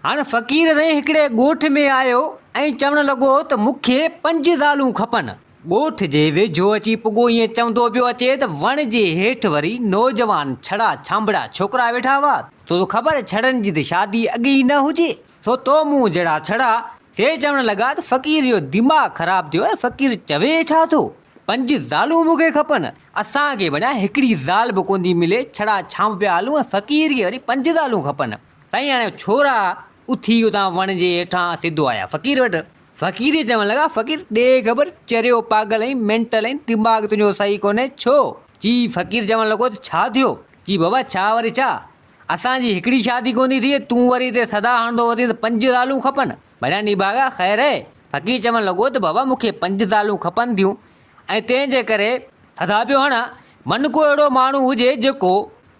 هاڻ فقير سائين هڪڙي ڳوٺ ۾ آيو ۽ چوڻ لڳو ته مون کي پنج زالون کپن. ڳوٺ جي ويجهو اچي پڳو ائين چوندو پيو اچي ته وڻ جي هيٺ وري نوجوان ڇڙا ڇانبڙا ڇوڪرا ويٺا هئا. تو ته خبر ڇڙن جي ته شادي اڳ ئي نه هجي، سو تو مون جهڙا ڇڙا سي چوڻ لڳا ته فقير جو دماغ خراب ٿيو آهي، فقير چوي ڇا ٿو؟ پنج زالون مون کي کپن. اسان کي ڀلا هڪڙي زال به ڪونه ٿي ملي، ڇڙا ڇانب پيا هلون ۽ فقير کي وري پنج زالون کپن. سائين هاڻي ڇورا اٿي اتان وڻ جي هيٺان سڌو آيا فقير وٽ. فقير کي چوڻ لڳا، فقير ڏي خبر چريو پاڳل ۽ مينٽل ۽ دماغ تنهنجو صحيح ڪونهي ڇو؟ چي فقير چوڻ لڳو ته ڇا ٿيو؟ چي بابا ڇا وري ڇا؟ اسان جي هڪڙي شادي ڪونه ٿي ٿئي تون وري هتي صدا هڻندو وتين ته پنج زالون کپن. ڀلا نڀاڳا خير اهي؟ فقير چوڻ لڳو ته بابا مون کي پنج زالون کپن ٿيون ۽ تنهن جي ڪري صدا پيو هڻان، من ڪو اهڙو ماڻهو هجي جيڪو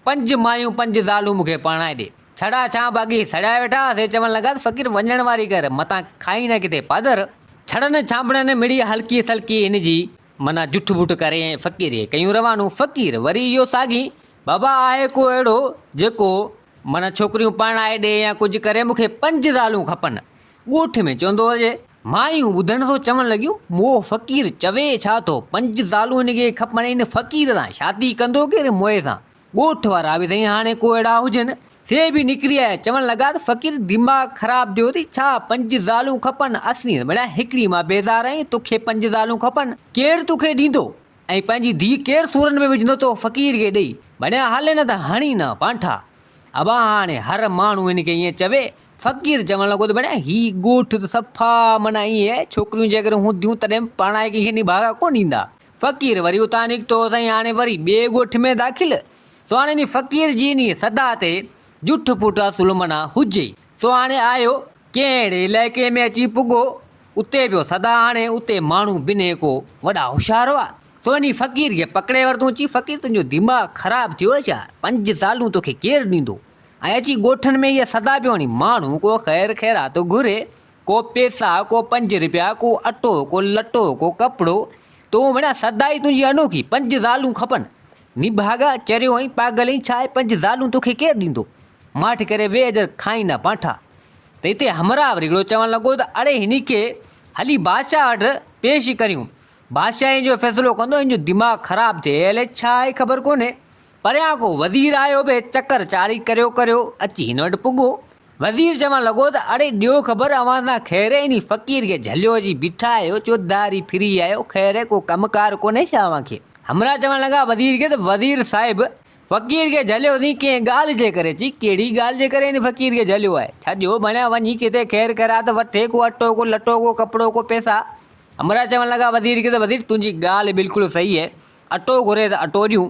پنج مايون پنج زالون مون کي پرڻائي ڏي. ڇڙا ڇانب اڳي سڙيا ويٺا ها، سي چوڻ لڳا ته فقير وڃڻ واري ڪر، متان کائين نه ڪٿي پادر. ڇڙن ڇانبڙن مڙئي هلڪي سلڪي هن جي معنيٰ جٺ ٻٺ ڪري ۽ فقير کي ڪيون روانو. فقير وري اهو ساڳي، بابا آهي ڪو اهڙو جيڪو معنيٰ ڇوڪريون پرڻائي ڏي يا ڪجهه ڪري، مون کي پنج زالون کپن. ڳوٺ ۾ چوندو هجي. مايون ٻڌڻ سو چوڻ لڳيون، موهه فقير چوي ڇا ٿو، پنج زالون هن کي کپن، ان فقير سان شادي ڪندو ڪير موهي سان؟ ڳوٺ وارا به سائين هاڻي ڪو اهڙا هجن، سي به نڪري آيا، چوڻ لڳا ته فقير دماغ خراب ٿيو اٿئي ڇا، پنج زالون کپن، اسين ته مڙيا هڪڙي مان بيزار آهيون، توکي پنج زالون کپن، ڪير توکي ڏيندو ۽ پنهنجي ڌيء ڪير سورن ۾ وجهندو تو فقير کي ڏئي، مڙيا هل نه ته هڻي نه پانٺا. ابا هاڻي هر ماڻهو هن کي ائين چوي. فقير چوڻ لڳو ته ڀيڻا هي ڳوٺ ته صفا معنيٰ ائين آهي، ڇوڪريون جيڪڏهن هونديون تڏهن به پرڻائي ڪنهن کي نڀاڳا ڪونه ڏيندا. فقير وري اتان نڪتو سائين هاڻي وري ٻئي ڳوٺ ۾ داخل. سو هاڻي انهي فقير جي انهي صدا تي جٺ پٽ اصل معنيٰ هجي. سو هاڻي آيو ڪنهن اهڙي علائقي ۾ اچي پڳو، اتي پيو صدا هڻي، اتي ماڻهو بنهه ڪو وڏا هوشيار هئا. سو انهي فقير کي پڪڙي ورتون، چي فقير تنهنجو دماغ خراب ٿيو آهي ڇا؟ پنج زالون توکي ڪير ڏيندو؟ ۽ اچي ڳوٺن ۾ اها صدا پيو هڻي، ماڻهو ڪو خير خيرات گهري، ڪو پيسا، ڪو پنج رپيا، ڪو اٽو، ڪو لٽو، ڪو ڪپڙو، تون ڀيڻا صدا ئي تنهنجي انوکي، پنج زالون کپن. نڀاڳا، چريو ۽ پاڳل ۽ ڇا آهي، پنج زالون توکي ڪير ڏيندو؟ ماٺ ڪري ويهه جر کائين نه پانٺا. ته اتي همراهه وري هڪڙو چوڻ لڳو ته اڙي هن کي هلي بادشاهه وٽ پيش ڪريون. بادشاهه هن جو فيصلو ڪندو، هن جو دماغ خراب ٿئي الائي ڇا آهي خبر ڪونهي. پريان ڪو وزير آيو به چڪر چاڙهي ڪريو ڪريو اچي هن وٽ پڳو. وزير چوڻ لڳو ته اڙي ڏيو خبر اوهان سان خير انهي فقير کي جهليو اچي بيٺا آهيو چوڌاري ڦري آيو خير ڪو ڪم ڪار ڪونهي ڇا اوهان کي. همراهه چوڻ لڳا وزير کي ته وزير صاحب فقير کي جهليو اٿئي ڪنهن ڳالهه جي ڪري چي ڪهڙي ڳالهه جي ڪري ان فقير کي جهليو آهي ڇڏيو ڀڻيا وڃي ڪٿي خير خيرات وٺي ڪو اٽو ڪو لٽو ڪو ڪپڙو ڪو پئسا همراهه چوڻ لڳا وزير کي ته وزير تنهنجي ڳالهه بلڪل صحيح آهي اٽو گهري ته اٽو ڏيون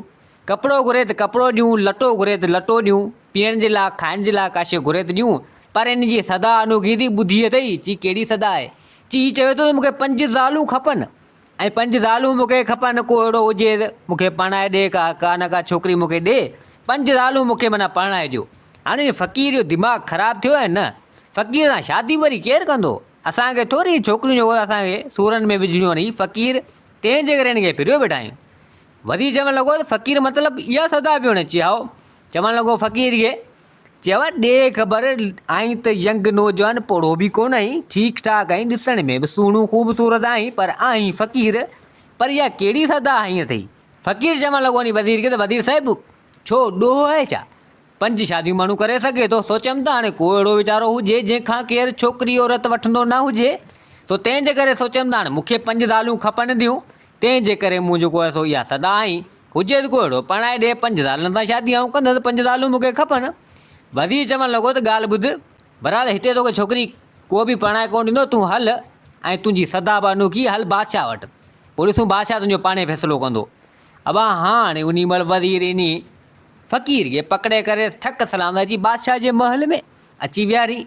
ڪپڙو گهري ته ڪپڙو ڏيون لٽو گهري ته لٽو ڏيون پيئڻ جي لاء کائڻ جي لاء ڪا شيء گهري ته ڏيون پر ان جي صدا انوکي ٿي ٻڌي اٿئي چي ڪهڙي صدا آهي چي هي چوي ٿو ته مون کي پنج زالون کپن ۽ پنج زالون مون کي کپن، ڪو اهڙو هجي ته مون کي پرڻائي ڏي، ڪا ڪا نه ڪا ڇوڪري مون کي ڏي، پنج زالون مون کي معنيٰ پرڻائي ڏيو. هاڻي ان فقير جو دماغ خراب ٿيو آهي نه؟ فقير سان شادي وري ڪير ڪندو؟ اسان کي ٿوري ڇوڪريون جو اسان کي سورن ۾ وجهڻيون آهن، هي فقير تنهن جي ڪري هن کي ڦريو ويٺا آهيون. وڌي چوڻ لڳو ته فقير مطلب اها صدا پيو هڻي؟ چي هائو. چوڻ لڳو فقير کي چيو ڏي خبر آهين ته ينگ نوجوان پوڙهو به ڪونه آهين، ٺيڪ ٺاڪ آهين، ڏسڻ ۾ به سهڻو خوبصورت آهين پر آهين فقير، پر اها ڪهڙي صدا هنئي اٿئي؟ فقير چوڻ لڳو وڃي وزير کي ته وزير صاحب ڇو ڏوهه آهي ڇا؟ پنج شاديون ماڻهو ڪري سگهي ٿو، سوچيم ته هاڻي ڪو اهڙو ويچارو هجي جنهن کان ڪير ڇوڪري عورت وٺندو نه هجي، سو تنهن جي ڪري سوچيم ته هاڻي مون کي پنج زالون کپن ٿيون، تنهن جي ڪري مون جيڪو آهي سو اها صدا هنئي. هجي ته ڪو اهڙو پرڻائي ڏي، پنج زالن سان شادي آئون ڪندس، پنج زالون مون کي کپن. وزير چوڻ لڳو ته ڳالهه ٻڌ، بهرحال هتي توکي ڇوڪري ڪو به پرڻائي ڪونه ڏيندو، تون هل ۽ تنهنجي صدا به انوکي، هل بادشاهه وٽ، پوء ڏسون بادشاهه تنهنجو پاڻهي فيصلو ڪندو. ابا هاڻي انهي مهل وزير انهي فقير کي پڪڙي ڪري ٺڪ سلام سان اچي بادشاهه جي محل ۾ اچي ويهاري.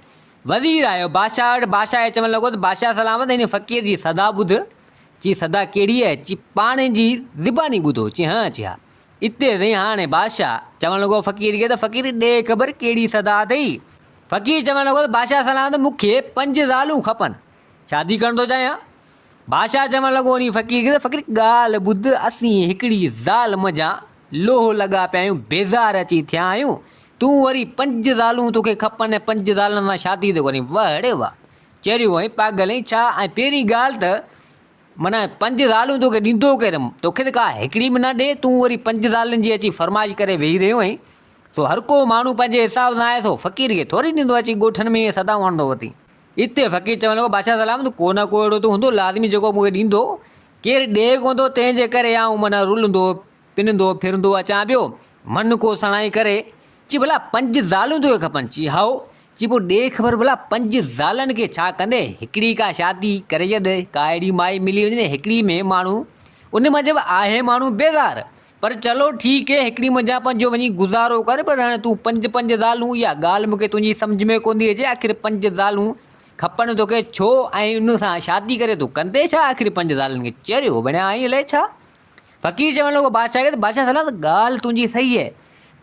وزير آيو بادشاهه وٽ، بادشاهه کي چوڻ لڳو ته بادشاهه سلامت انهي فقير جي صدا ٻڌ. چي صدا ڪهڙي آهي؟ چي پاڻ جي زباني ٻڌو. چي هان چي ها. اتي سائين هاڻي بادشاهه چوڻ لڳو فقير کي ته فقير ڏي خبر ڪهڙي صدا اٿئي؟ فقير چوڻ لڳو ته بادشاهه سلامت مون کي پنج زالون کپن شادي ڪرڻ ٿو چاهيان. بادشاهه چوڻ لڳو انهي فقير کي ته فقير ڳالهه ٻڌ اسين هڪڙي زال منجهان لوهه لڳا پيا آهيون بيزار اچي ٿيا آهيون. تون وري پنج زالون توکي کپن ۽ پنج زالن سان شادي ٿو ڪرين. واهه ڙي واهه. چريو آهين، پاڳل آهين ڇا؟ ۽ پهرين ڳالهه ته معنيٰ پنج زالون توکي ڏيندو ڪير؟ توکي ته ڪا هڪڙي به نه ڏي، تون وري پنج زالن جي اچي فرمائش ڪري ويهي رهيو آهين. سو هر ڪو ماڻهو پنهنجي حساب سان آهي، سو فقير کي ٿوري ڏيندو اچي ڳوٺن ۾ ائين صدائون هڻندو وتين. اتي فقير چوڻ لڳو، بادشاهه سلامت، ڪو نه ڪو اهڙو ته هوندو لازمي جيڪو مون کي ڏيندو. ڪير ڏئي ڪونه ٿو، تنهن جي ڪري آئون معنيٰ رلندو پنندو ڦرندو اچان پيو، من ڪو سڻائي ڪري. چي ڀلا پنج زالون توکي کپن؟ چي هائو. چي پوء ڏي خبر ڀلا پنج زالن کي ڇا ڪندين؟ هڪڙي ڪا شادي ڪري ڇڏ، ڪا اهڙي مائي ملي وڃي هڪڙي ۾ ماڻهو ان منجهه به آهي ماڻهو بيزار. پر چلو ٺيڪ هي هڪڙي منجهان پنهنجو وڃي گذارو ڪر پر هاڻي تون پنج پنج زالون اها ڳالهه مون کي تنهنجي سمجهه ۾ ڪونه ٿي اچي آخر پنج زالون کپن توکي ڇو ۽ ان سان شادي ڪري تون ڪندين ڇا آخر پنج زالن کي چريو بڻيا آهين الائي ڇا؟ فقير چوڻ لڳو بادشاهه کي ته بادشاهه سلامت ڳالهه تنهنجي صحيح آهي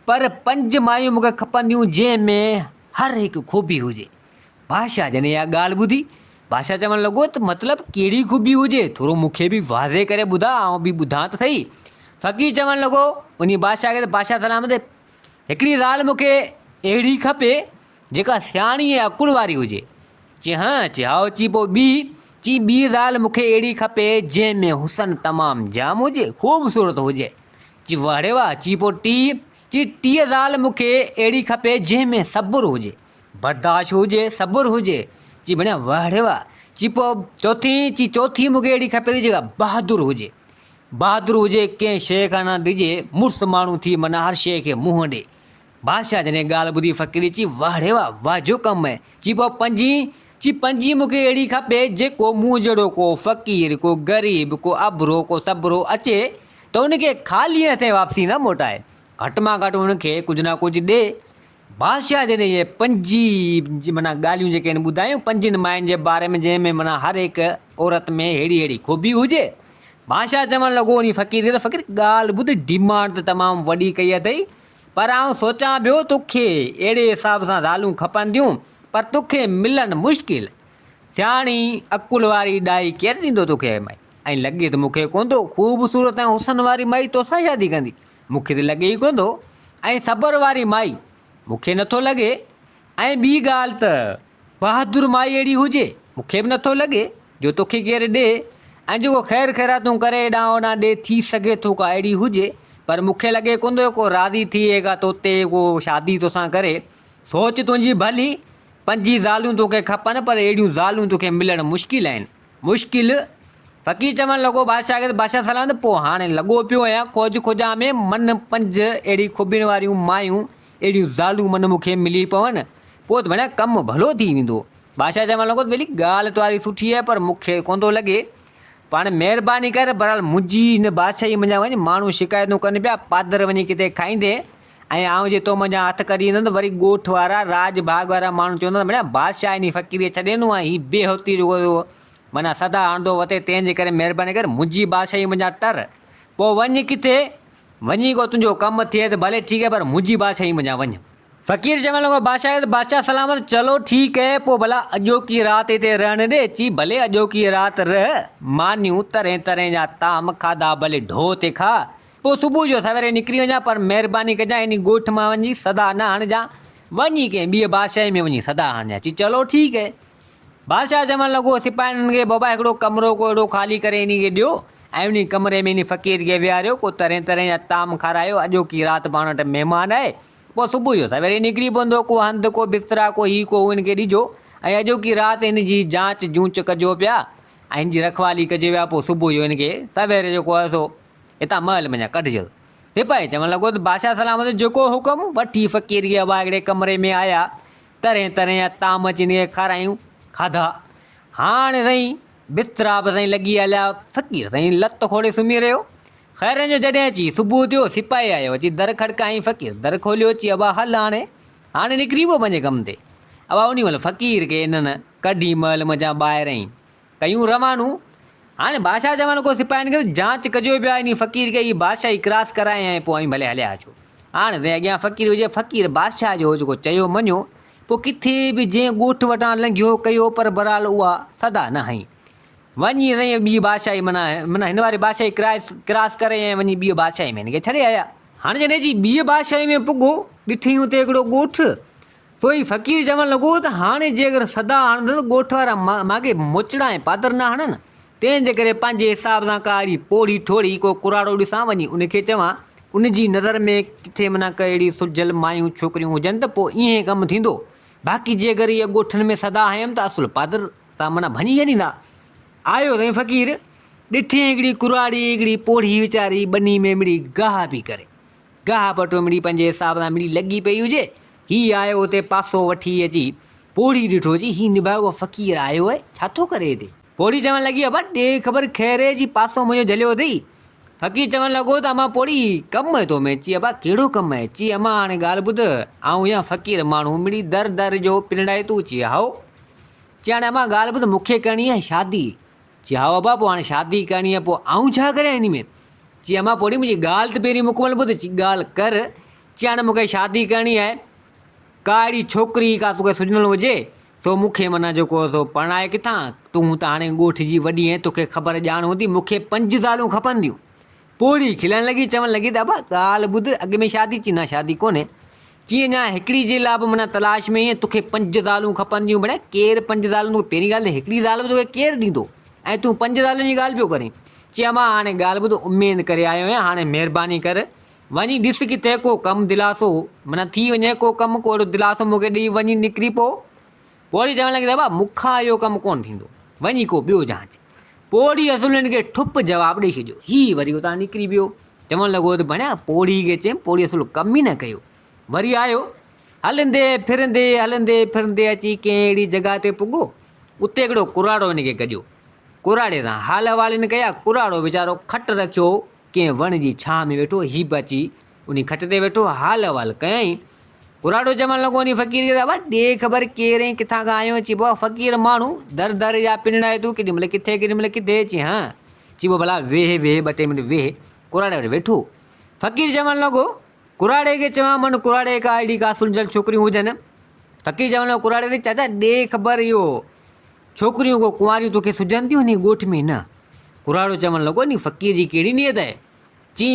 پر پنج مايون مون کي کپنديون جنهن ۾ هر هڪ خوبي هجي. بادشاهه جڏهن اها ڳالهه ٻڌي بادشاهه چوڻ لڳو ته مطلب ڪهڙي خوبي هجي ٿورو مون کي به واضح ڪري ٻڌاء آئون به ٻڌان ته سهي. فقير چوڻ لڳو انهي بادشاهه کي ته بادشاهه سلامت هڪڙي زال مون کي اهڙي کپي جيڪا سياڻي ۽ عقل واري هجي. چي هان، چي هائو، چي پوء ٻي؟ چي ٻي زال مون کي اهڙي کپي جنهن ۾ حسن تمام جام هجي، خوبصورت هجي. چي واهه ڙي واهه، چي پوء ٽي؟ چي ٽين زال مون کي اهڙي کپي جنهن ۾ صبر هجي، برداشت هجي، صبر هجي. چي ڀڻيا واهه ڙي واهه، چي پوء چوٿين؟ چي چوٿين مون کي اهڙي کپي ٿي جيڪا بهادر هجي، بهادر هجي، ڪنهن شيء کان نه ڊڄي، مڙس ماڻهو ٿي معنيٰ هر شيء کي منهن ڏي. بادشاهه جڏهن ڳالهه ٻڌي فقيري چي واهه ڙي واهه، واهه جو ڪم اهي. چي پوء پنجين؟ چي پنجين مون کي اهڙي کپي جيڪو مون جهڙو ڪو فقير، ڪو غريب، ڪو اڀرو، ڪو سڀرو اچي ته ان کي خالي هٿين واپسي نه موٽائي، گهٽ مان گهٽ ان کي ڪجهه نه ڪجهه ڏي. بادشاهه جڏهن اهي پنجين معنيٰ ڳالهيون جيڪي هن ٻڌايون پنجن ماين جي باري ۾ جنهن ۾ معنيٰ هر هڪ عورت ۾ ههڙي ههڙي خوبي هجي. بادشاهه چوڻ لڳو انهي فقير کي ته فقير ڳالهه ٻڌ ڊيمانڊ ته تمام وڏي ڪئي اٿئي پر آئون سوچان پيو توکي اهڙي حساب سان زالون کپنديون پر توکي ملڻ مشڪل. سياڻي عقل واري ڏائي ڪير ڏيندو توکي اهي مائي؟ ۽ لڳي ته مون کي ڪونه ٿو. خوبصورت ۽ حسن واري مائي توسان شادي ڪندي؟ مون کي ته لڳي ئي ڪونه ٿو. ۽ صبر واري مائي؟ مون کي نٿو لڳي. ۽ ٻي ڳالهه ته بهادر مائي اهڙي هجي، مون کي به نٿو لڳي جو توکي ڪير ڏي ۽ جيڪو خير خيراتون ڪري هيڏانهن هوڏانهن ڏي ٿي سگهي ٿو ڪا اهڙي هجي پر مون کي لڳي ڪونه ٿو ڪو راضي ٿئي ڪا توتي ڪو شادي توسان ڪري. سوچ تنهنجي ڀلي، پنجي زالون توکي کپن پر اهڙيون زالون توکي ملڻ مشڪل آهن. مشڪل؟ فقير چوڻ لڳو بادشاهه کي ته بادشاهه سلامت پوء هاڻي لڳو پيو آهيان کوج کوجان ۾ من پنج اهڙي خوبين واريون مايون اهڙيون زالون من مون کي ملي پون پوء ته ڀڻيا ڪم ڀلو ٿي ويندو. بادشاهه چوڻ لڳو ته ٻيلي ڳالهه توهاري سٺي آهي پر مون کي ڪونه ٿو لڳي. پاڻ مهرباني ڪر بهرحال منهنجي هن بادشاهيء منجهان وڃ، ماڻهو شڪايتون ڪن پيا، پادر وڃي ڪٿي کائيندين ۽ آئون جي تو منجهان هٿ ڪڍي ايندم ته وري ڳوٺ وارا، راڄ ڀاڳ وارا ماڻهو چوندا ته ڀڻيا بادشاهه انهي فقير کي ڇڏي ڏنو ۽ هي بي هوتي رڳو معنيٰ صدا هڻندو وتي، تنهن جي ڪري مهرباني ڪر منهنجي بادشاهيء منجهان ٽر، پوء وڃ ڪٿي، وڃي ڪو تنهنجو ڪم ٿئي ته ڀلي ٺيڪ آهي پر منهنجي بادشاهيء منجهان وڃ. فقير چوڻ لڳو بادشاهه کي ته بادشاهه سلامت چلو ٺيڪ اهي پوء ڀلا اڄوڪي رات هتي رهڻ ڏي، چي ڀلي اڄوڪي رات رهه، مانيون طرحين طرحين جا طعام کاڌا ڀلي ڍو تي کاء، پوء صبح جو سويري نڪري وڃان پر مهرباني ڪجان انهي ڳوٺ مان وڃي صدا نه هڻجان، وڃي ڪنهن ٻيء بادشاهي ۾ وڃي صدا هڻجان، چي چلو ٺيڪ اهي. بادشاهه چوڻ لڳو، سپاهين کي، بابا هڪڙو ڪمرو ڪو اهڙو خالي ڪري انهي کي ڏيو ۽ انهي ڪمري ۾ انهي فقير کي ويهاريو، ڪو طرحين طرحين جا طعام کارايو، اڄوڪي رات پاڻ وٽ مهمان آهي، پوء صبح جو سويري نڪري پوندو، ڪو هنڌ، ڪو بسترا، ڪو هي ڪو هو هن کي ڏجو ۽ اڄوڪي رات هن جي جاچ جونچ ڪجو پيا ۽ هن جي رکوالي ڪجو پيا، پوء صبح جو هن کي سويري جيڪو آهي سو هتان محل منجهان ڪڍجو. سپاهي چوڻ لڳو ته بادشاهه سلامت جيڪو حڪم، وٺي فقير کي ابا هڪڙي ڪمري ۾ آيا، طرحين طرحين جا طعام اچي هن کي کارايون، کاڌا. هاڻ سائين بسترا به سائين لڳي هليا. فقير سائين لت کوڙي سمهي رهيو. خيرن جو جڏهن اچي صبح ٿيو، سپاهي آيو، اچي در کڙڪايائين، فقير در کوليو، چي ابا هل هاڻي، هاڻي نڪري پئو پنهنجي ڪم تي. ابا انهي مهل فقير کي انهن ڪڍي محل منجهان ٻاهر ۽ ڪيون روانو. هاڻي بادشاهه چوڻ لڳو سپاهين کي ته جانچ ڪجو پيا انهي فقير کي، هي بادشاهي ڪراس ڪرائي ۽ پوء اوهين ڀلي هليا اچو. هاڻي سائين اڳيان فقير هجي، فقير بادشاهه جو جيڪو چيو مڃيو، پوء ڪٿي به جنهن ڳوٺ وٽان لنگهيو ڪيو پر بهرحال اها صدا نه هنئي. وڃي سائين ٻي بادشاهي معنيٰ معنيٰ هن واري بادشاهي ڪراس ڪراس ڪري ۽ وڃي ٻيء بادشاهي ۾ هن کي ڇڏي آيا. هاڻي جڏهن اچي ٻيء بادشاهي ۾ پڳو، ڏٺئي اتي هڪڙو ڳوٺ. سو هي فقير چوڻ لڳو ته هاڻي جي اگر صدا هڻندس ته ڳوٺ وارا ماڳهين موچڙا ۽ پادر نه هڻن، تنهن جي ڪري پنهنجي حساب سان ڪا اهڙي پوڙهي ٺوڙهي ڪو ڪراڙو ڏسان وڃي ان کي چوان، ان جي نظر ۾ ڪٿي معنيٰ ڪا اهڙي سلجهيل مايون ڇوڪريون هجن ته پوء ائين ڪم ٿيندو، باقي جي اگر اهي ڳوٺن ۾ صدا هنيم ته اصل پادر تان معنيٰ ڀڃي ڇڏيندا. آيو سائين فقير، ڏٺئين هڪڙي ڪراڙي هڪڙي پوڙهي ويچاري ٻني ۾ مڙئي گاهه پئي ڪري. گاهه پٽو مڙئي پنهنجي حساب سان مڙئي لڳي پئي هجي. هي آيو اتي پاسو وٺي اچي پوڙهي ڏٺو چي هي نڀاڳو فقير آيو آهي ڇا ٿو ڪري هتي؟ پوڙهي چوڻ لڳي ابا ڏي خبر خير جي پاسو منهنجو جهليو اٿئي. فقير چوڻ لڳو ته امان پوڙهي ڪم آهي تو ۾. چي ابا ڪهڙو ڪم آهي؟ چي امان هاڻي ڳالهه ٻڌ آئون آهيان فقير ماڻهو مڙئي در در جو پنڙائي تون. چي هائو. چي هاڻي امان ڳالهه ٻڌ مون کي ڪرڻي آهي شادي. چي هائو ابا پوء هاڻي شادي ڪرڻي آهي پوء آئون ڇا ڪريان انهي ۾؟ چي امان پوڙهي منهنجي ڳالهه ته پهرين مڪمل ٻڌ. چي ڳالهه ڪر. چي هاڻي مون کي شادي ڪرڻي آهي ڪا اهڙي ڇوڪري ڪا توکي سڃڻ هجي سو مون کي معنيٰ جيڪو سو پرڻائي ڪٿان؟ تون ته هاڻي ڳوٺ جي وڏي آهين توکي خبر ڄاڻ هوندي مون کي پنج زالون کپنديون. پوڙهي کلڻ لڳي چوڻ لڳي ته ابا ڳالهه ٻڌ اڳ ۾ شادي چي نه شادي ڪونهي. چي اڃا هڪڙي جي لاء به معنيٰ تلاش ۾ آهين توکي پنج زالون کپنديون ڀلا ڪير پنج زالون توکي پهرين ڳالهه ته هڪڙي زال به توکي ڪير ڏيندو ۽ تون پنج زالن جي ڳالهه پيو ڪرين. چي امان هاڻي ڳالهه ٻڌ اميد ڪري آيو آهيان هاڻي مهرباني ڪر وڃي ڏس ڪٿي ڪو ڪم دلاسو معنيٰ ٿي وڃي ڪو ڪم ڪو اهڙو دلاسو مون کي ڏئي وڃي نڪري پو. پوڙهي چوڻ لڳي ته ابا مون کان اهو ڪم ڪونه ٿيندو وڃي ڪو ٻيو جانچ. پوڙهي اصل هن کي ٺپ جواب ڏئي ڇڏيو. هي وري اتان نڪري ويو. چوڻ لڳو ته ڀڻيا پوڙهي کي چيم پوڙهي اصل ڪم ئي نه ڪيو. وري آيو. هلندي ڦرندي هلندي ڦرندي اچي ڪنهن اهڙي جڳهه تي پڳو. اتي هڪڙو ڪراڙو هن کي گڏيو. ڪراڙي سان حال احوال هن ڪيا. ڪراڙو ويچارو کٽ رکيو ڪنهن وڻ جي ڇانهه ۾ ويٺو، هي به اچي انهي کٽ تي ويٺو، حال احوال ڪيائين. ڪراڙو چوڻ لڳو انهي فقير کي ته ابا ڏي خبر ڪير ۽ ڪٿان کان آيو آهين؟ چي بابا فقير ماڻهو در در جا پنڙائي تون ڪيڏي مهل ڪٿي ڪيڏي مهل ڪٿي؟ چي هان. چي بابا ڀلا ويهه ويهه ٻه ٽي منٽ ويهه. ڪراڙي وٽ ويٺو. فقير چوڻ لڳو ڪراڙي کي چوان من ڪراڙي ڪا اهڙي ڪا سلجهيل ڇوڪريون هجن. فقير چوڻ لڳو ڪراڙي کي چاچا ڏي خبر اهو ڇوڪريون ڪو ڪنواريون توکي سجهن ٿيون انهي ڳوٺ ۾ نه؟ ڪراڙو چوڻ لڳو، انهي فقير جي ڪهڙي نيت آهي؟ چي،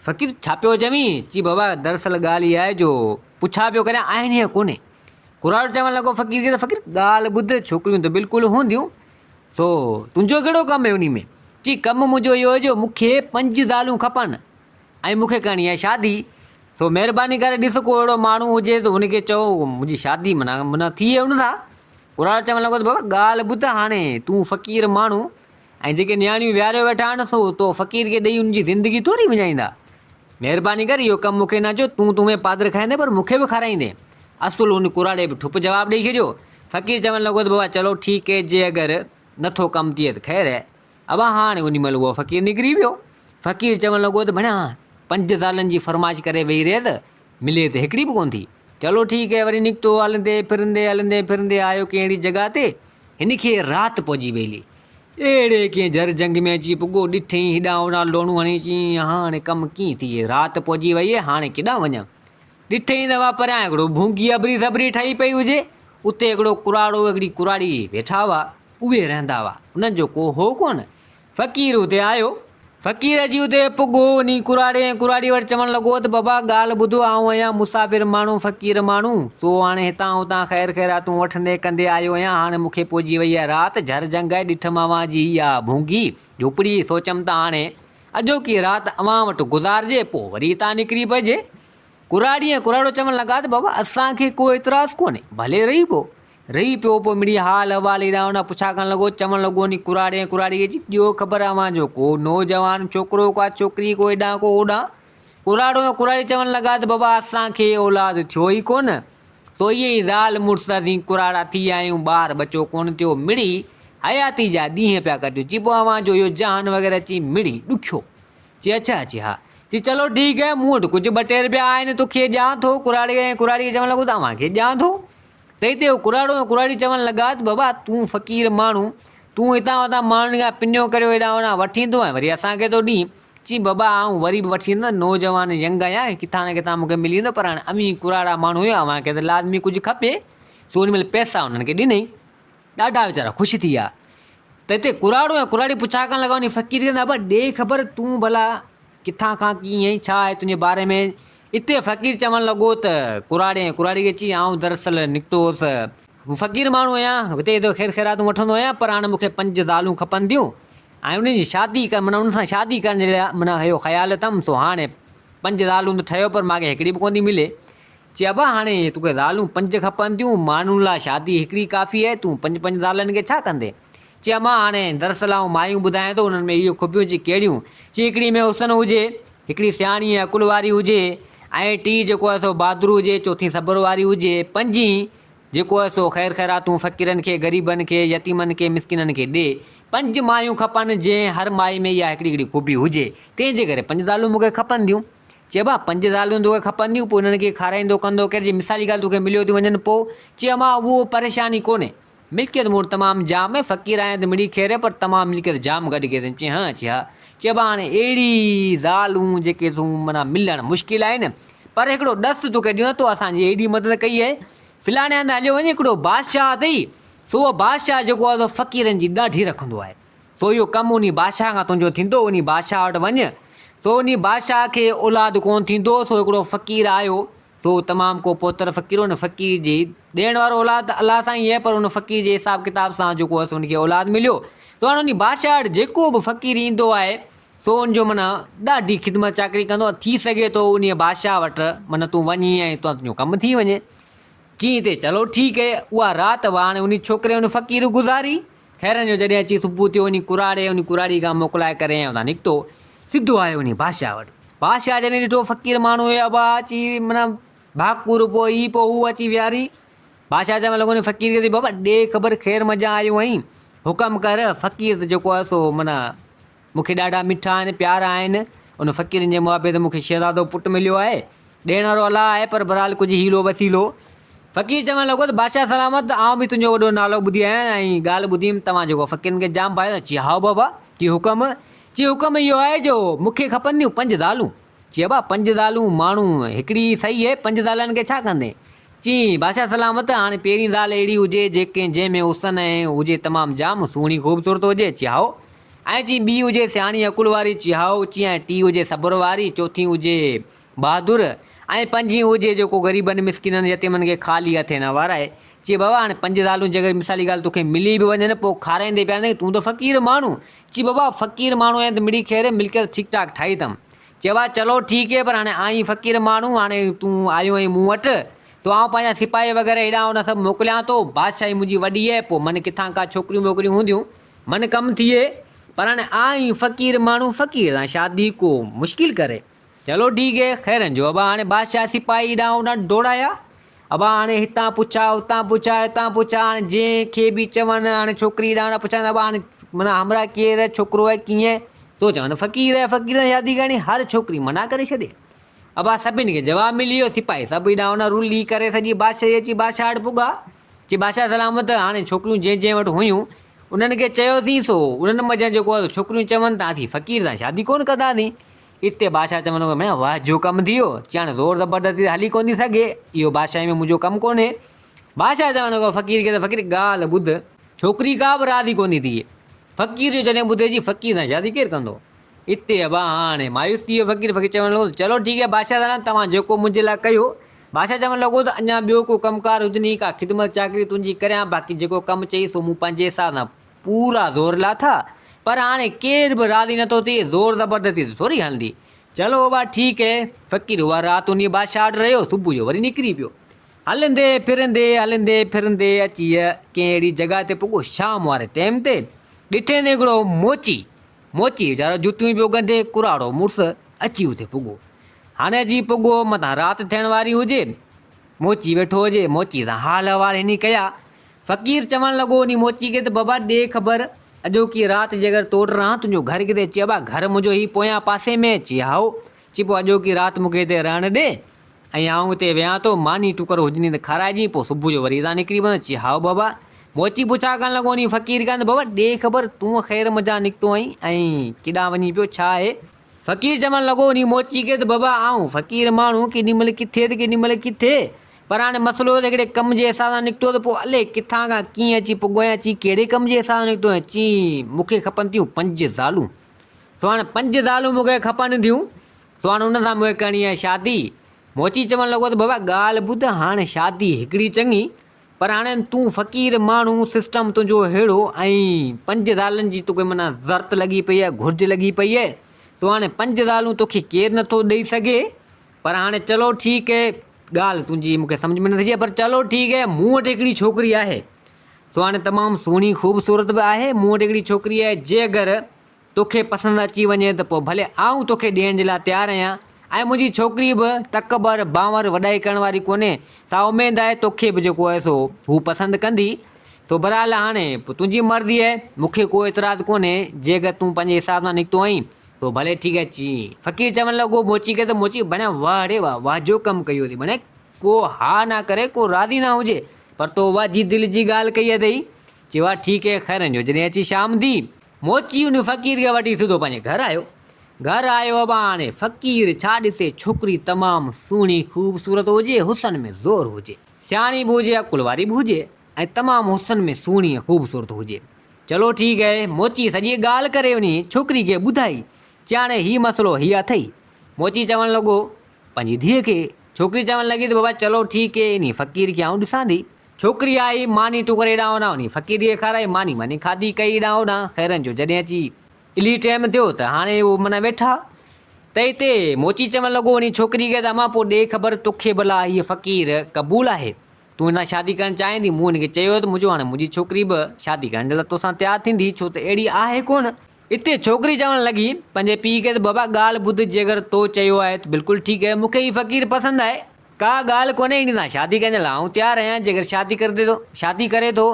فقير ڇا پيو چوين؟ چي، بابا دراصل ڳالهه اها آهي جو پڇا پيو ڪريان آهن يا ڪونهي؟ ڪراڙو چوڻ لڳو فقير کي ته فقير ڳالهه ٻڌ، ڇوڪريون ته بلڪل هونديون، سو تنهنجو ڪهڙو ڪم آهي انهي ۾؟ چي، ڪم منهنجو اهو آهي جو مون کي پنج زالون کپن ۽ مون کي ڪرڻي آهي شادي، سو مهرباني ڪري ڏس ڪو اهڙو ماڻهو هجي ته هن کي چئو منهنجي شادي معنيٰ ٿئي ان سان. ڪراڙو چوڻ لڳو ته بابا ڳالهه ٻڌ هاڻي تون فقير ماڻهو ۽ جيڪي نياڻيون ويهاريو ويٺا آهن سو تو فقير کي ڏئي ان جي زندگي ٿوري وڃائيندا. مهرباني ڪر اهو ڪم مون کي نه چئو، تون تون ۾ پادر کائيندين پر مون کي به کارائيندين. اصل ان ڪراڙي به ٺپ جواب ڏئي ڇڏيو. فقير چوڻ لڳو ته بابا چلو ٺيڪ هي جي اگر نه ٿو ڪم ٿئي ته خير هي. ابا هاڻي انهي مهل اهو فقير نڪري ويو. فقير چوڻ لڳو ته ڀڻيا پنج زالن جي فرمائش ڪري ويهي رهيس ملي ته هڪڙي به ڪونه ٿي. چلو ٺيڪ هي وري نڪتو هلندي ڦرندي هلندي ڦرندي آيو ڪنهن اهڙي جڳهه تي هن کي رات پئجي ويلي. اهڙي ڪنهن جهر جهنگ ۾ اچي پڳو، ڏٺئين هيڏانهن هوڏانهن لوڻون هڻي چيائين هاڻي ڪم ڪيئن ٿئي، رات پئجي ويئي هاڻي ڪيڏانهن وڃان. ڏٺئين ته واهه پريان هڪڙو ڀونگي اڀري سڀري ٺهي پئي هجي، اتي هڪڙو ڪراڙو هڪڙي ڪراڙي ويٺا هئا، اهي رهندا هئا، انهن جو ڪو هو ڪونه. فقير اتي آيو. فقير اچي اتي پڳو، انهي ڪراڙي ۽ ڪراڙي وٽ چوڻ لڳو ته بابا ڳالهه ٻڌو، آئون آهيان مسافر ماڻهو، فقير ماڻهو، سو هاڻي هتان هتان خير خيراتون وٺندي ڪندي آيو آهيان، هاڻي مون کي پئجي وئي آهي رات، جهر جهنگ آهي، ڏٺم اوهان جي اها ڀونگي، جهوپڙي، سوچيم ته هاڻي اڄوڪي رات اوهان وٽ گذارجي، پوء وري هتان نڪري پئجي. ڪراڙي ۽ ڪراڙو چوڻ لڳا ته بابا اسان کي ڪو اعتراض ڪونهي، ڀلي رهي پئو. رهي پيو پوء مڙئي حال احوال هيڏانهن هوڏانهن پڇا ڪرڻ لڳو. چوڻ لڳو انهي ڪراڙي ۽ ڪراڙي کي چي ڏيو خبر اوهان جو ڪو نوجوان ڇوڪرو ڪا ڇوڪري ڪو هيڏانهن ڪو هوڏانهن. ڪراڙو ۽ ڪراڙي چوڻ لڳا ته بابا اسان کي اولاد ٿيو ئي ڪونه سو ائين ئي زال مڙس اسين ڪراڙا ٿي ويا آهيون ٻار ٻچو ڪونه ٿيو مڙئي حياتي جا ڏينهن پيا ڪٽيون چي پوء اوهان جو اهو جهان وغيره چي مڙئي ڏکيو چي اڇا چي ها چي چلو ٺيڪ آهي مون وٽ ڪجهه ٻه ٽي رپيا آهن توکي ڏيان ٿو ڪراڙي ۽ ڪراڙي کي چوڻ لڳو ته اوهان کي ڏيان ٿو. تنهن تي هو ڪراڙو ۽ ڪراڙي چوڻ لڳا ته بابا تون فقير ماڻهو، تون هتان هتان ماڻهن کان پنيو ڪريو هيڏانهن هوڏانهن وٺي ايندو آهين وري اسان کي ٿو ڏين. چي بابا آئون وري به وٺي ايندس، نوجوان ينگ آهيان، ڪٿان نه ڪٿان مون کي ملي ويندو پر هاڻي اوهين ڪراڙا ماڻهو آهيو، اوهان کي ته لازمي ڪجهه کپي. سو ان مهل پئسا انهن کي ڏنئي. ڏاڍا ويچارا خوش ٿي ويا. تنهن تي ڪراڙو ۽ ڪراڙي پڇا ڪرڻ لڳا انهي فقير کي ته ابا ڏي خبر تون ڀلا ڪٿان کان ڪيئن آهين، ڇا آهي تنهنجي باري ۾؟ اتي فقير چوڻ لڳو ته ڪراڙي ۽ ڪراڙي کي چي، آئون دراصل نڪتو هوس، فقير ماڻهو آهيان، هتي هتي خير خيراتون وٺندو آهيان، پر هاڻي مون کي پنج زالون کپن ٿيون ۽ انهن جي شادي ڪر معنيٰ انهن سان شادي ڪرڻ جي لاء معنيٰ اهو خيال اٿم، سو هاڻي پنج زالون ته ٺهيو پر مان کي هڪڙي به ڪونه ٿي ملي. چي ابا هاڻي توکي زالون پنج کپن ٿيون، ماڻهن لاء شادي هڪڙي ڪافي آهي، تون پنج پنج زالن کي ڇا ڪندين؟ چي امان هاڻي دراصل آئون مايون ٻڌايان ٿو، انهن ۾ اهي خوبيون چي ڪهڙيون؟ چي هڪڙي ۾ حسن هجي، هڪڙي سياڻي ۽ عقل واري هجي ۽ ٽين جيڪو آهي سو بهادر هجي، چوٿين صبر واري هجي، پنجين جيڪو آهي سو خير خيراتون فقيرن کي، غريبن کي، يتيمن کي، مسڪينن کي ڏي. پنج مايون کپن، جنهن هر مائي ۾ اها هڪڙي هڪڙي خوبي هجي، تنهن جي ڪري پنج زالون مون کي کپن ٿيون. چي ابا پنج زالون توکي کپنديون، پوء انهن کي کارائيندو ڪندو ڪير؟ جي مثالي ڳالهه توکي مليو ٿيون وڃن پوء؟ چي امان اهو پريشاني ڪونهي. ملڪيت مون وٽ تمام جام آهي، فقير آهيان ته مڙئي خير آهي، پر تمام ملڪيت جام گڏ ڪئي اٿم. چي ها؟ چي ها. چي ابا هاڻي اهڙي زالون جيڪي تون معنيٰ ملڻ مشڪل آهن، پر هڪڙو ڏس توکي ڏيان، تو اسان جي ايڏي مدد ڪئي آهي، فلاڻي هنڌ هليو وڃ، هڪڙو بادشاهه اٿئي، سو اهو بادشاهه جيڪو آهي سو فقيرن جي ڏاڍي رکندو آهي، سو اهو ڪم انهي بادشاهه کان تنهنجو ٿيندو، انهي بادشاهه وٽ وڃ، سو انهي بادشاهه کي اولاد ڪونه ٿيندو، سو هڪڙو فقير آيو، سو تمام ڪو پوتر فقير هو، ان فقير جي ڏيڻ وارو اولاد ته الله سائين آهي، پر ان فقير جي حساب ڪتاب سان جيڪو آهي سو ان کي اولاد مليو، سو هاڻي انهي بادشاهه وٽ جيڪو به فقير ايندو آهي، سو ان جو معنيٰ ڏاڍي خدمت چاڪري ڪندو آهي، ٿي سگهي ٿو انهيء بادشاهه وٽ معنيٰ تون وڃين ۽ اتان تنهنجو ڪم ٿي وڃي. چيائين ته چلو ٺيڪ هي. اها رات به هاڻي انهي ڇوڪري ان فقير گذاري. خيرن جو جڏهن اچي صبح ٿيو انهي ڪراڙي انهي ڪراڙي کان موڪلائي ڪري ۽ اتان نڪتو. سڌو آيو انهي بادشاهه وٽ. بادشاهه جڏهن ڏٺو فقير ماڻهو هي ابا اچي معنيٰ ڀاڪر پوء هي پوء هو اچي ويهاري. بادشاهه چوڻ لڳو انهي فقير کي ته بابا ڏي خبر خير منجهان آيو آهين. حڪم ڪر. فقير ته جيڪو آهي سو معنيٰ مون کي ڏاڍا مٺا آهن، پيارا آهن. ان فقيرن جي محبت مون کي شهزادو پٽ مليو آهي. ڏيڻ وارو الله آهي، پر بهرحال ڪجهه حيلو وسيلو. فقير چوڻ لڳو ته بادشاهه سلامت، آئون به تنهنجو وڏو نالو ٻڌي آيو آهيان ۽ ڳالهه ٻڌيم، توهان جيڪو فقيرن کي جام ڀانئيو ٿا. چي هائو بابا، چي حڪم؟ چي حڪم اهو آهي جو مون کي کپنديون پنج زالون. چي ابا پنج زالون، ماڻهو هڪڙي ئي سهي آهي، پنج زالن کي ڇا ڪندين؟ چي بادشاهه سلامت، هاڻي پهرين زال اهڙي هجي جيڪي جنهن ۾ حسن ۽ هجي تمام جام، سهڻي خوبصورت هجي. چي هائو. ۽ چي ٻي هجي سياڻي عقل واري، چي هائو، چي ۽ ٽي هجي صبر واري، چوٿين هجي بهادر، ۽ پنجين هجي جيڪو غريبن مسڪينن يتيمن کي خالي هٿين نه وارائي. چي بابا هاڻي پنج زالون جيڪر مثالي ڳالهه توکي ملي به وڃن پوء کارائيندي پياريندي تون ته فقير ماڻهو. چي بابا فقير ماڻهو آهيان ته مڙئي خير ملڪيت ٺيڪ ٺاڪ ٺاهي اٿم. چي بابا چلو ٺيڪ هي پر هاڻي آهين فقير ماڻهو هاڻي تون آيو آهين مون وٽ سو آئون پنهنجا سپاهي وغيره هيڏانهن هوڏانهن سڀ موڪليان ٿو بادشاهي منهنجي وڏي آهي پوء من ڪٿان ڪا ڇوڪريون ٻوڪريون هونديون. من ڪم ٿئي پر هاڻي آئين فقير ماڻهو فقير سان شادي ڪو مشڪل ڪري. چلو ٺيڪ هي خيرن جو ابا هاڻي بادشاهه سپاهي هيڏانهن هوڏانهن ڊوڙايا ابا هاڻي هتان پڇا هتان پڇا هتان پڇا هاڻي جنهن کي به چون هاڻي ڇوڪري ڏانهن پڇان ابا هاڻي معنيٰ همراهه ڪير آهي ڇوڪرو آهي ڪيئن سو چون فقير آهي فقير سان شادي ڪرڻي هر ڇوڪري منع ڪري ڇڏي ابا سڀني کي جواب ملي ويو سپاهي سڀ هيڏانهن هوڏانهن رلي ڪري سڄي بادشاهي اچي بادشاهه وٽ پڳا چي بادشاهه سلامت، هاڻي ڇوڪريون جنهن جنهن وٽ هيون، انهن کي چيوسين، سو انهن منجهان جيڪو آهي سو ڇوڪريون چون ته اسين فقير سان شادي ڪونه ڪنداسين. اتي بادشاهه چوڻ لڳو، ميان واهه جو ڪم ٿي ويو. چي هاڻي زور زبردستي ته هلي ڪونه ٿي سگهي، اهو بادشاهي ۾ منهنجو ڪم ڪونهي. بادشاهه چوڻ لڳو فقير کي ته فقير ڳالهه ٻڌ. ڇوڪري ڪا به راضي ڪونه ٿي ٿئي. فقير جو جڏهن ٻڌي چي فقير سان شادي ڪير ڪندو؟ اتي ابا هاڻي مايوس ٿي ويو فقير. فقير چوڻ لڳو ته چلو ٺيڪ آهي بادشاهه سلامت، توهان جيڪو منهنجي لاء ڪيو، بادشاهه چوڻ لڳو ته اڃا ٻيو ڪو ڪم ڪار هجني، ڪا خدمت چاڪري تنهنجي ڪريان، باقي جيڪو ڪم چئي سو مون پنهنجي حساب سان پورا زور لاٿا، پر هاڻي ڪير به راضي نٿو ٿئي، زور زبردستي ته ٿوري هلندي. چلو بابا ٺيڪ هي. فقير اها رات انهيء بادشاهه وٽ رهيو، صبح جو وري نڪري پيو. هلندي ڦرندي هلندي ڦرندي اچي ڪنهن اهڙي جڳهه تي پڳو، شام واري ٽيم تي ڏٺئين ته هڪڙو موچي، موچي ويچارو جتيون پيو ڳنڍي، ڪراڙو مڙس اچي اتي پڳو. هاڻي اچي پڳو، متان رات ٿيڻ واري هجي. موچي ويٺو هجي. موچي سان حال احوال هني ڪيا. فقير چوڻ لڳو انهي موچي کي ته بابا ڏي خبر، اڄوڪي رات جيڪر تو وٽ رهان، تنهنجو گهر ڪٿي؟ چي ابا گهر منهنجو هي پويان پاسي ۾. چي هائو. چي پوء اڄوڪي رات مون کي هتي رهڻ ڏي ۽ آئون هتي ويهان ٿو، ماني ٽڪر هجني ته کارائجين، پوء صبح جو وري هتان نڪري پوندس. چي هائو بابا. موچي پڇا ڪرڻ لڳو انهي فقير کان ته بابا ڏي خبر، تون خير منجهان نڪتو آهين ۽ ڪيڏانهن وڃين پيو، ڇا آهي؟ فقير چوڻ لڳو انهي موچي کي ته بابا آئون فقير ماڻهو ڪيڏي مهل ڪٿي ته ڪيڏي مهل ڪٿي، پر هاڻي مسئلو ته هڪڙي ڪم جي حساب سان نڪتو ته پوء الائي ڪٿان کان ڪيئن اچي پڳو آهيان، چي ڪهڙي ڪم جي حساب سان نڪتو آهيان، چي مون کي کپن ٿيون پنج زالون، سو هاڻي پنج زالون مون کي کپن ٿيون، سو هاڻي انهن سان مون کي ڪرڻي آهي شادي. موچي چوڻ لڳو ته بابا ڳالهه ٻڌ هاڻ شادي هڪڙي چڱي پر هاڻي تون فقير ماڻهو سسٽم تنهنجو ههڙو ۽ پنج زالن جي توکي معنيٰ ضرت لڳي پئي آهي گهرج لڳي پئي آهي سو هاڻي پنج زالون توکي ڪير نٿو ڏئي سگهي پر هاڻي چلو ٺيڪ هي ڳالهه تنهنجي مونکي سمجهه ۾ نٿي اچي پر چلو ٺيڪ هي مون وٽ هڪڙي ڇوڪري آهي سو هاڻي تمام سهڻي خوبصورت به آهي مون وٽ هڪڙي ڇوڪري آهي جي اگر توکي پسند اچي وڃي ته پوء ڀلي آئون توکي ڏيڻ جي لاء تيار آهيان ۽ منهنجي ڇوڪري به تڪبر، بانور، وڏائي ڪرڻ واري ڪونهي، سا اميد آهي توکي به جيڪو آهي سو هو پسند ڪندي. سو بهرحال هاڻي پوء تنهنجي مرضي آهي، مون کي ڪو اعتراض ڪونهي، جي اگر تون پنهنجي حساب سان نڪتو آهين ته ڀلي ٺيڪ آهي. چي فقير چوڻ لڳو موچي کي ته موچي بڻيا واهه ڙي واهه، واهه جو ڪم ڪيو اٿئي، بڻيا ڪو ها نه ڪري ڪو راضي نه هجي، پر تو واهه جي دل جي ڳالهه ڪئي اٿئي. چي واهه ٺيڪ آهي خيرن جو جڏهن اچي شام ٿي. موچي ان فقير کي وٺي سڌو پنهنجي گهر آيو. گهر آيو ابا هاڻي فقير ڇا ڏسي ڇوڪري تمام سهڻي خوبصورت هجي حسن ۾ زور هجي. سياڻي به هجي عقل واري به هجي ۽ تمام حسن ۾ سهڻي ۽ خوبصورت هجي. چلو ٺيڪ اهي موچي سڄي ڳالهه ڪري انهي ڇوڪري کي ٻڌائي چي هاڻي هي مسئلو هي اٿئي. موچي چوڻ لڳو پنهنجي ڌيء کي. ڇوڪري چوڻ لڳي ته بابا چلو ٺيڪ اهي انهي فقير کي آئون ڏسان ٿي. ڇوڪري آئي، ماني ٽڪر هيڏانهن هوڏانهن انهي فقير کي کارائي، ماني واني کاڌي ڪئي هيڏانهن هوڏانهن، خيرن جو جڏهن اچي الهي ٽيم ٿيو ته هاڻي هو معنيٰ ويٺا ته اتي موچي چوڻ لڳو انهي ڇوڪري کي ته امان پوء ڏي خبر توکي ڀلا هيء فقير قبول آهي؟ تون هن سان شادي ڪرڻ چاهين ٿي؟ مون هن کي چيو ته منهنجو هاڻي منهنجي ڇوڪري به شادي ڪرڻ جي لاء توسان تيار ٿيندي ڇو ته اهڙي آهي ڪونه. اتي ڇوڪري چوڻ لڳي پنهنجي پيء کي ته بابا ڳالهه ٻڌ جيڪر تو چيو آهي ته بلڪل ٺيڪ آهي مون کي هي فقير پسند آهي ڪا ڳالهه ڪونهي هن سان شادي ڪرڻ لاء آئون تيار آهيان جيڪر شادي ڪري ٿو شادي ڪري ٿو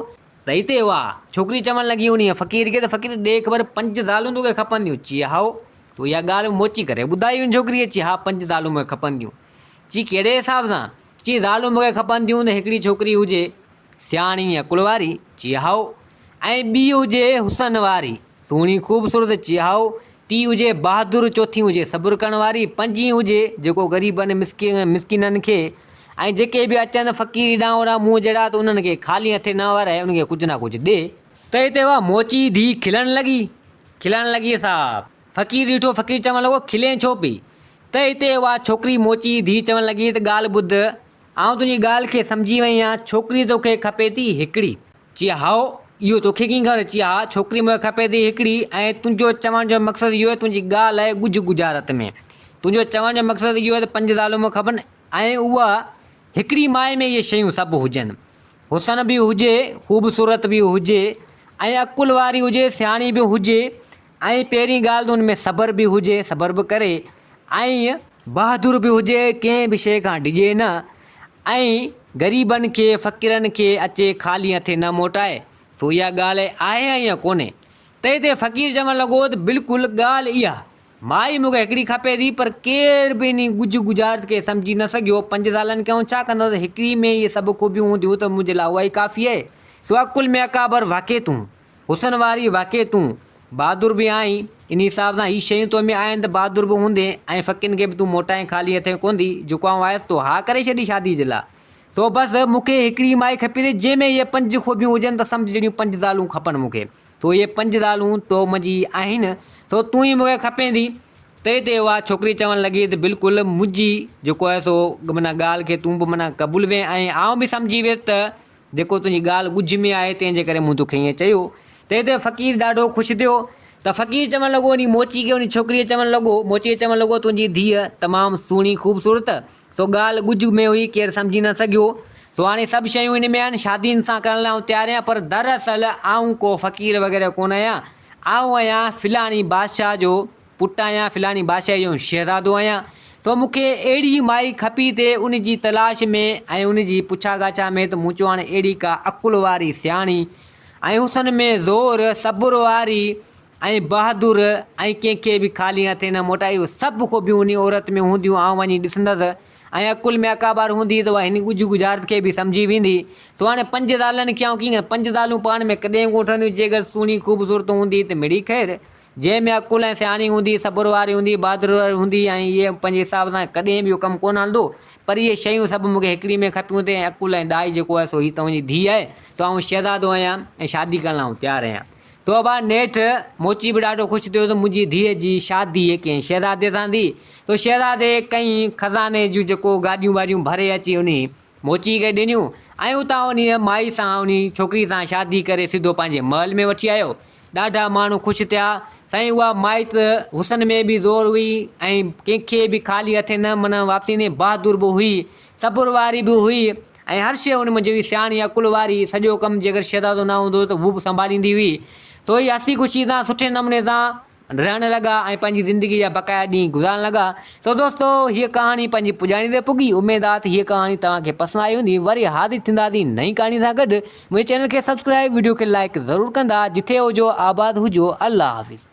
ته اتي اها ڇوڪري چوڻ لڳي انهيء فقير کي ته فقير ڏي خبر پنج زالون توکي کپنديون چي هائو تو اها ڳالهه موچي ڪري ٻڌائي ان ڇوڪريء چي ها پنج زالون مون کي کپنديون چي ڪهڙي حساب سان چي زالون مون کي کپنديون ته هڪڙي ڇوڪري هجي سياڻي عقل واري، چي هائو، ۽ ٻي هجي حسن واري، سهڻي خوبصورت، چي هائو، ٽي هجي بهادر، چوٿين هجي صبر ڪرڻ واري، پنجين هجي جيڪو غريبن مسڪينن کي ۽ جيڪي به اچن فقيري ڏانهن هوڏانهن مون جهڙا ته انهن کي خالي هٿين نه وارائي انهن کي ڪجهه نه ڪجهه ڏي. ته هتي اها موچي ڌيء کلڻ لڳي، کلڻ لڳي سا فقير ڏٺو، فقير چوڻ لڳو کلين ڇو پئي؟ ته هتي اها ڇوڪري موچي ڌيء چوڻ لڳي ته ڳالهه ٻڌ آئون تنهنجي ڳالهه کي سمجهي وئي آهيان، ڇوڪري توکي کپي ٿي هڪڙي. چي هائو، اهو توکي ڪيئن خبر؟ چي ها، ڇوڪري مون کي کپي ٿي هڪڙي ۽ تنهنجو چوڻ جو مقصد اهو آهي، تنهنجي ڳالهه آهي ڳجهه ڳجهارت ۾. تنهنجو چوڻ جو مقصد اهو آهي ته پنج زالون مون کي کپن ۽ اها هڪڙي مائي ۾ اهي شيون سڀ هجن. حسن به هجي، خوبصورت به هجي ۽ عقل واري هجي، سياڻي به هجي ۽ پهرين ڳالهه ته ان ۾ صبر به هجي، صبر به ڪري ۽ بهادر به هجي، ڪنهن به شيء کان ڊڄي نه ۽ غريبن کي، فقيرن کي اچي خالي هٿين نه موٽائي. سو اها ڳالهه آهي يا ڪونهي؟ تنهن تي فقير چوڻ لڳو ته بلڪل ڳالهه اها. مائي مون کي هڪڙي کپي ٿي، پر ڪير به انهي ڳجهه ڳجهارت کي سمجهي نه سگهيو. پنج زالن کي آئون ڇا ڪندس؟ هڪڙي ۾ اهي سڀ خوبيون هونديون ته منهنجي لاء اها ئي ڪافي آهي. سو عقل ۾ اڪابر واقعي تون. حسن واري واقعي تون بهادر به آهين، انهي حساب سان هي شيون تو ۾ آهن ته بهادر به هوندين ۽ فقيرن کي به تون موٽائين خالي هٿين ڪوندي، جيڪو آئون آيس تو ها ڪري ڇڏي شادي جي لاء. سو بس مون کي هڪڙي مائي کپي ٿي جنهن ۾ اهي پنج خوبيون هجن ته سمجهه جهڙيون پنج زالون کپن مون کي. سو اهي پنج زالون تو منهنجي آهن سو تون ئي مون کي کپين ٿي. تنهن تي اها ڇوڪري چوڻ لڳي ته بلڪل منهنجي جيڪو آهي سو معنيٰ ڳالهه کي تون به معنيٰ قبول وين ۽ آئون به سمجهي ويس ته جيڪو تنهنجي ڳالهه ڳجهه ۾ آهي، تنهن جي ڪري مون توکي ائين چيو. تنهن تي فقير ڏاڍو خوش ٿيو ته فقير چوڻ لڳو، انهي موچي کي انهي ڇوڪريء چوڻ لڳو، موچيء چوڻ لڳو، تنهنجي ڌيء تمام سهڻي خوبصورت، سو ڳالهه ڳجهه ۾ هئي، ڪير سمجهي نه سگهيو. سو هاڻي سڀ شيون ان ۾ آهن، شادي ان سان ڪرڻ لاء آئون تيار آهيان، پر دراصل آئون ڪو فقير وغيره ڪونه آهيان، آئون آهيان فلاڻي بادشاهه جو پٽ آهيان، فلاڻي بادشاهي جو شهزادو آهيان، سو مون کي اهڙي مائي کپي تي ان جي تلاش ۾ ۽ ان جي پڇا ڳاڇا ۾ ته مون چيو هاڻي اهڙي ڪا عقل واري سياڻي ۽ حسن ۾ زور، صبر واري ۽ بهادر ۽ ڪنهن کي به خالي هٿين نه موٽائي اهي سڀ خوبيون انهي عورت ۾ هونديون آئون وڃي ڏسندس ۽ عقل ۾ اڪابر هوندي ته اها هن ڳجهه ڳجهارت کي به سمجهي ويندي. سو هاڻي پنج زالن کي آئون ڪيئن پنج زالون پاڻ ۾ ڪڏهن به ڪونه ٺهنديون جيڪر سهڻي خوبصورت هوندي ته مڙئي خير جنهن ۾ عقل ۽ سياڻي هوندي، صبر واري هوندي، بهادري واري هوندي ۽ اهي پنهنجي حساب سان ڪڏهن به اهو ڪم ڪونه هلندو، پر اهي شيون سڀ مون کي هڪڙي ۾ کپيون ٿي ۽ عقل ۽ ڏاهي جيڪو آهي سو هي توهان جي ڌيء آهي، سو آئون شهزادو آهيان ۽ شادي ڪرڻ لاء آئون تيار آهيان. تو ابا نيٺ موچي به ڏاڍو خوش ٿيو ته منهنجي ڌيء جي شادي ڪنهن شهزادي سان ٿي. تو شهزادي ڪئين خزاني جون جيڪو گاڏيون واڏيون ڀري اچي انهي موچي کي ڏنيون ۽ اتان انهيء مائي سان انهي ڇوڪري سان شادي ڪري سڌو پنهنجي محل ۾ وٺي آيو. ڏاڍا ماڻهو خوش ٿيا. سائين اها مائي ته حسن ۾ به زور هئي ۽ ڪنهن کي به خالي هٿين نه منع واپسي ايندي بهادر به هئي، صبر واري به هئي ۽ هر شيء ان منجهه هئي، سياڻي عقل واري، سڄو ڪم جيڪر شهزادو نه هوندو هو ته هو به سنڀاليندي هئي. سو هي هسي خوشي سان سٺي نموني سان رهڻ لڳا ۽ پنهنجي زندگي جا بقايا ڏينهن گذارڻ لڳا. سو دوستو هيء ڪهاڻي پنهنجي پڄاڻي تي پڳي. اميد آ ته هيء ڪهاڻي توهان کي پسند آئي هوندي. وري حاضر ٿينداسين نئين ڪهاڻي سان گڏ. منهنجي چينل کي سبسڪرائيب وڊيو کي لائيڪ ضرور ڪندا. جٿي هجو آباد هجو. الله حافظ.